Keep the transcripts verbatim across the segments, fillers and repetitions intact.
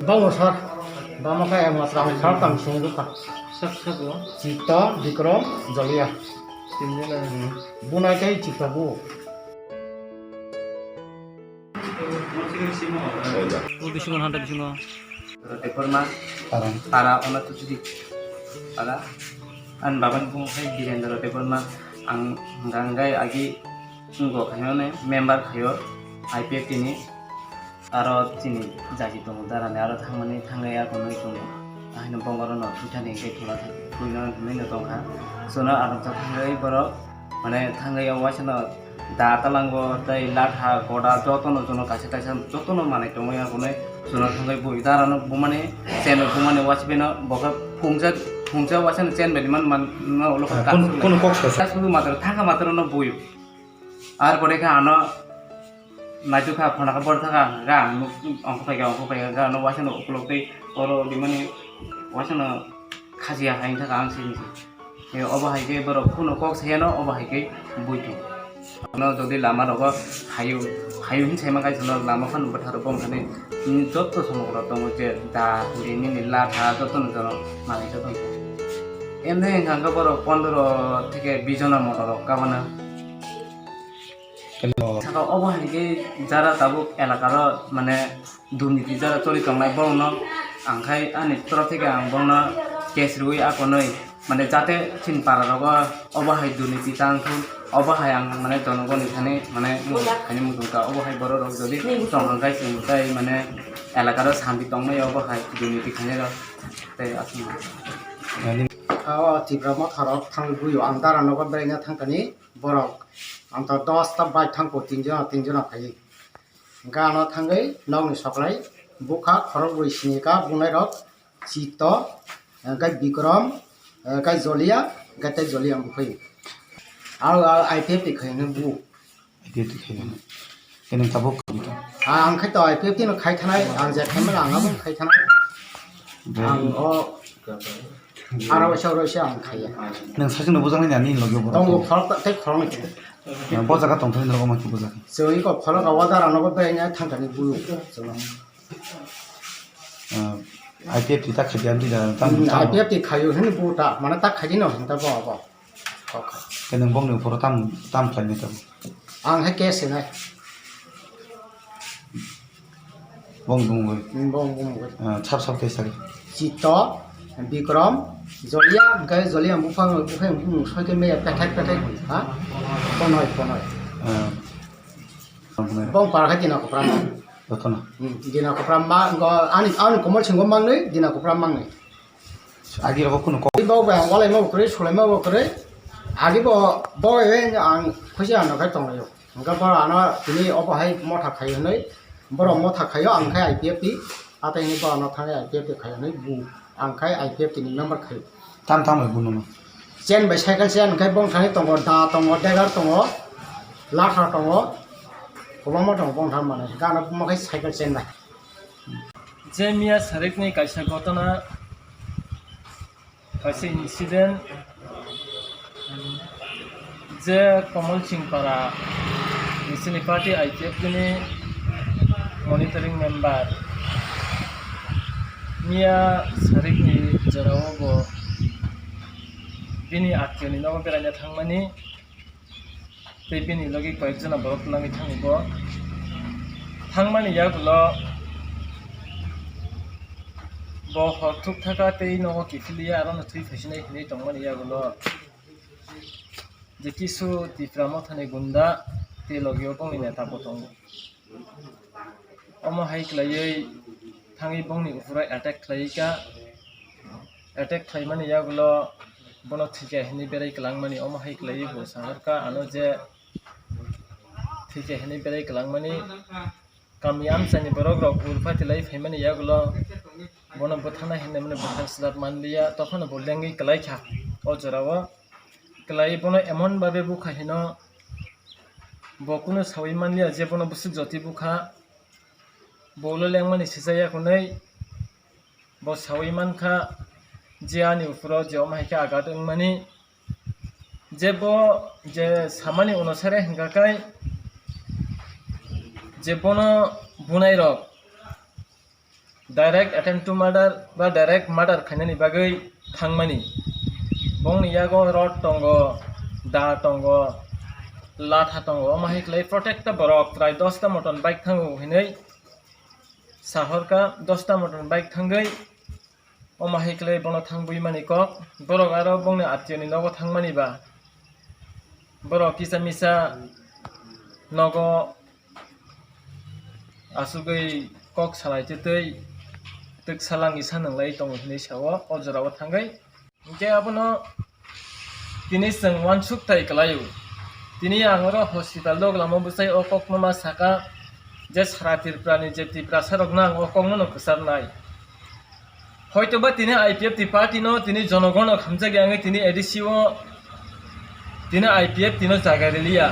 Bango sir, bama kaya matra sir tang sung duka. Sir, sir, bo. Chito, Bikrom, Jolia. Tinjona. Hmm. Bunai kai chito bu. Bu bisingo, handa bisingo. Rote Korma. Parang. Para ono tuchidi. Para. An baban bung hai Birendra Rote Korma. Ang ganggai agi Ngo khayo ne member khayo I P F T ni, aro chini jaji tongo darani, aro thangmani thangwi akonwi tongo. Ahino bongoro no thwithani hwnkhe thula thai, thwino hinwi no tongkha. Chwno aroksa thangwi borok, mane, thangwi o waisano da talango tei latha goda jotono, jono kaisa kaisa jotono manwi tongwi akonwi chwno thangwi bui darano bumani chemwi bumani waisano bokhe phungsa, phungsa waisano chenmani man, man, man ulo kha. Kono, kono kok sa. Kaisa matro thangkha matro no bui. Ar pore khe ano naituk kha, phone kha, bor thaka, ga ang nuk, ongkho phaikha, ongkho phaikha, ga ano waisano ukulok tei oro rimani waisano khajiya hai thaka ang sini se. E, obo hai khe borok phone kok sayano, obo hai khe bui thung. Ano jodi lama rogo hayu, hayu hin saima kai sano lama phano bwtharo bom thani. Nini joto somok rok tongo je da, ri nini latha, joto no jono manwi joto no. Emne hwnkha hwnkhe borok pondro theke bis jona moto rok kabana. Saka obo hai khe jara tabuk elaka ro mane durniti jara choli tongnai borok no ang khai ani torof theke ang borok no case riwi akonoi. Mane jate chini para rogo obo hai durniti tang thung, obo hai ang mane jonogoni thani mane mung khaini muchung kha, obo hai borok rok jodi tong hang khai chwng tai mane elaka ro santi tongmai obo hai durniti khainai rok tei aswk. O Tipra motha rok thang buio ang dara nogo beraina thang kani borok ang to dos ta bike thang ko tin jona tin jona phai. Hingke ano thangwi nokni soklai bukha khorok bui sini ka bunai rok Chito, hingke Bikrom, hingke Jolia, hingke tei Jolia bukhui. Aro I P F T khai hwnwi bu. I P F T khai hwnwi. Khe nwng tabuk khai tong? Ah, ang khai to I P F T no khai thanai, ang je khai mano ang abo khai thanai. Ang o Aro waisa, oro waisa ang khaiya. Nwng saichung no bujak nai ani logi borok. Tongo khorok ta-, tei khoroknwi. Bo jaga tong thani nogo maki bujak. Chwng iko khorok o dara nogo beraina thangkani bulu. Chwng. Ah, I P F T ta khaidi amdi da tam Hmm, tam. I P F T khayo hini bu ta, mane ta khaidi no hinta bo bo. Okay. Khe nwng bongni uphoro tam, tam khlainai tabuk? Ang hai case hinai. Bong bong bai. Hmm, bong bong bai. Ah, sap sap khe sari. Chito, Bikrom, Jolia, hingke Jolia buphang, buphang, buphang, soi khe meya pethek pethek, ha? Ponoi, ponoi. Ah. Bong para khe Dina Kopra ma. Jotono. Hmm, Dina Kopra ma, ngo, ani, ani komol singo mangnoi, Dina Kopra mangnoi. Agi rogo kunu kok. Bo ba walai ma kwrwi, sulai ma bo kwrwi. Agi bo, bo ang khusi ano khai tonglaio. Hingke borok ano tini obo hai motha khai hwnwi, borok motha khaio, ang khai I P F T, atai hwnwi borok ano thangwi I P F T khai hwnwi bu, ang khai I P F T ni member khai. Tam tam bai buno no. Chain bai cycle chain khai bong thani tongo, da tongo, degar tongo, latha tongo, kwbangma tongo bong thani manwi, hingke ano buma khai cycle chain bai. Je miya sarikni kaisa gotona, kaisa incident, je Komol Singpara ni sini party I P F T ni monitoring member miya sarikni jorao bo bini atio ni nogo beraina thangmani. Tei bini logi koyek jona borok twlangwi thangwi bo thangmani yagulo bo hor thuk thaka tei nogo kiphilwi ya, aro no thwi phaisinai hinwi tongmani yagulo je kisu Tipra mothani gunda tei logi o bongni neta bo tongo. Omo hai khlaiwi thangwi bongni uphuru attack khlaiwi kha. Attack khlaimani yagulo bono thwikha hinwi berai kwlangmani, omo hai khlaiwi bo sahorkha ano je thwikha hinwi berai kwlangmani. Kami amchaini borok rok urphatilai phaimani yagulo bono bwthana hinwi mani bwthar slap manliya, tokhono bo lengwi kwlaikha o jorao. Kwlai bono emon babe bukha hino, bo kunu sawi manliya je bono bwswk jotwi bukha. Bo ulo lengmani sijak ya hwnwi bo sawi mankha je ani uphuru je omo hai khe agat wngmani. Je bo je samani onusare hwnkha khe je bono bunai rok direct attempt to murder ba direct murder khainani bagwi thangmani. Bongni yago rod tongo, da tongo, latha tongo, omo hai khlai protecta borok prai dosta moton bike thango hinwi sahorka, dosta moton bike thangwi omo hai khlai bono thangwi mani kok. Borok aro bongni atiyoni nogo thangmani ba borok kisa misa nogo asugwi kok salai tei twk salangwi sanwnglai tongo hinwi sao o jorao thangwi. Hinkhe abono tini chwng uansuk tai kwlaio. Tini ang oro hospital dok lama bwsai o kokno ma saka je sara Tripurani je Tiprasa rokno ang o kokno no kwcharnai. Hoitoba tini I P F T party no tini jonogono khamjak ya wngwi tini A D C o tini I P F T no jaga riliya.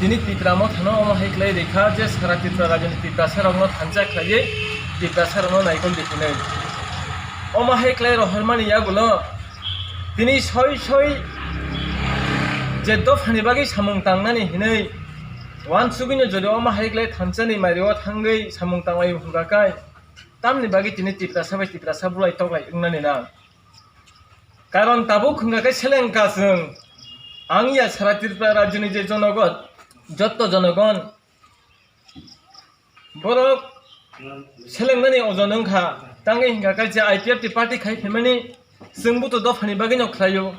Tini Tipra Motha no omo hai khlai rikha je sara Tripura rajyoni Tiprasa rokno thansa khlaiwi Tiprasa rokno naikol di hinwi. Omo hai khlai rohormani yagulo tini soi soi je dophani bagwi samung tangnani hinwi uansugwino jodi omo hai khlai thansani mario thangwi samung tanglai hwnka kai. Tamni bagwi tini Tiprasa bai Tiprasa bulai toklai wngnani nang. Karon tabuk hwnka khe seleng ka chwng. Ang ya sara Tripura rajyoni je jonogon, jotto jonogon, borok selengnani ojon wngkha. Tangwi hwnka khe je I P F T party khai phaimani, chwngbo to dophani bagwino khlaio.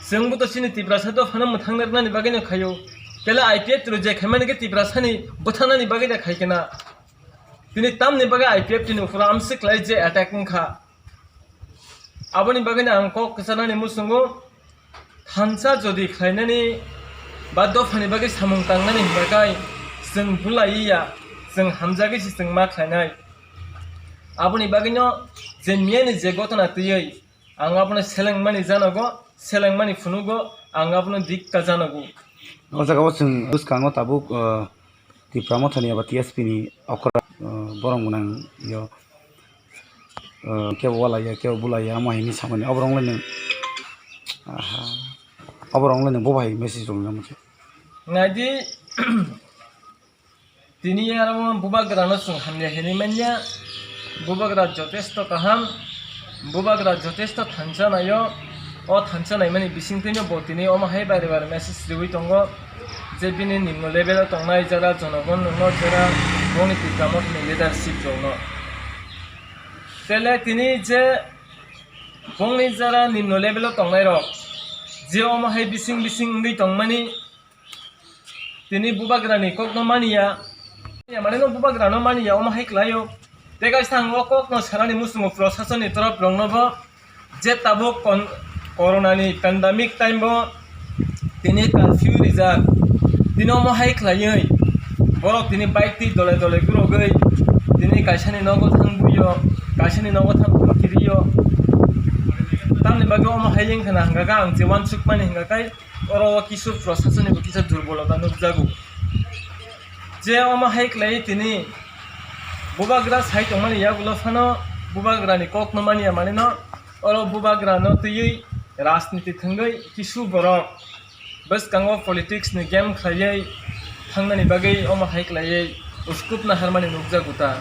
Chwngbo to chini Tiprasa dophano mwthangna rwnani bagwino khaio. Kela I P F T rok je khaimani khe Tiprasani bwthanani bagwino khai kena. Tini tamni bagwi I P F T ni uphuru amswk khlai je attack wngkha. Aboni bagwino ang kok kwcharnani muchungo thansa jodi khlainani ba dophani bagwi samung tangnani hwnba kai chwng bulai ya, chwng hamjagwi se chwng ma khlainai. Aboni bagwino je miyani je gotona twiwi ang abono selengmani janogo, selengmani phunugo, ang abono dikka janogo. O jaga o chwng bwskango tabuk, ah, Tipra Mothani eba T S P ni okra, ah, borok gwnang yo, ah, kebo walai ya, kebo bulai ya, omo hai hinwi samani. Oborok wnglaino, aha, oborok wnglaino bo bai message rwlaina muchung. Naidi, tini aro bubagrano chwng hamya hinwi manya, bubagra jotesto kaham, bubagra jotesto thansa naio. O thansa naimani bisingtwino bo tini omo hai bare bare message riwi tongo je bini nimno level o tongnai jara jonogon no jara bongni Tipra Mothani leadership rokno. Tele tini je bongni jara nimno level o tongnai rok je omo hai bising bising wngwi tongmani, tini bubagrani kokno maniya. Mane no bubagrano maniya, omo hai khlaio. Tei kaisa ang o kokno sanani muchungo prosasonni torop rokno bo je tabuk kon-, corona ni pandemic time bo tini curfew rijak. Tini omo hai khlaiwi borok tini bike twi dole dole gurogwi tini kaisani nogo thang buio, kaisani nogo thang kiriyo. Tamni bagwi omo hai wngkha na hwnka khe ang je uansukmani hwnka khe oro o kisu prosasonni bo kisa durbolota nukjago. Je omo hai khlai tini bubagra sai tongmani yagulo phano bubagrani kokno manya manino oro bubagrano twiwi rajniti thwngwi kisu borok bwskango politics ni game khlaiwi thangnani bagwi omo hai khlaiwi uskupna harmani nukjago ta.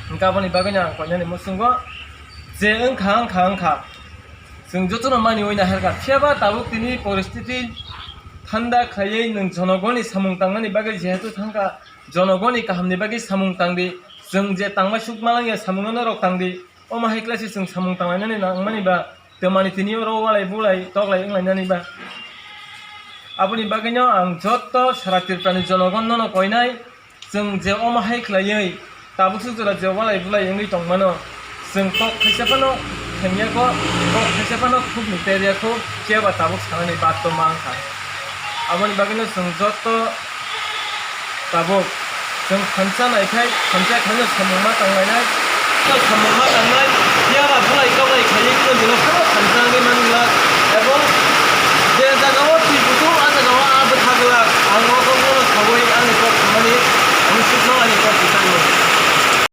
Hwnkhe aboni bagwino ang koinani muchungo je wngkha, wngkha, wngkha. Chwng jotono maniwi naharkha, phiyaba tabuk tini poristiti thanda khlaiwi nwng jonogoni samung tangnani bagwi jehetu thangkha, jonogoni kahamni bagwi samung tangdi, chwng je tangma suk malangya samungno norok tangdi, omo hai khlai se chwng samung tanglainani nangmani ba twmani tini oro walai bulai toklai wnglainani ba. Aboni bagwino ang jotto sara Tripurani jonogon nono koinai, chwng je omo hai khlaiwi tabuk suk jora je walai bulai wngwi tongmano, chwng kok khaisa phano thengya kho, kok khaisa phano khukni terya kho, phiya ba tabuk sanani baat to mankha. Aboni bagwino chwng jotto tabuk chwng thansa naikhai, thansa khaino samung ma tanglainai. Samung ma tangnai, phiya ba bulai toklai khaiwi kheno bino phano thansa wngwi manglak. Ebong je jagao twi kutung, a jagao a bwtha glak. Ang o kokno saui ani kok samani, ang sukno ani kok kwchangno.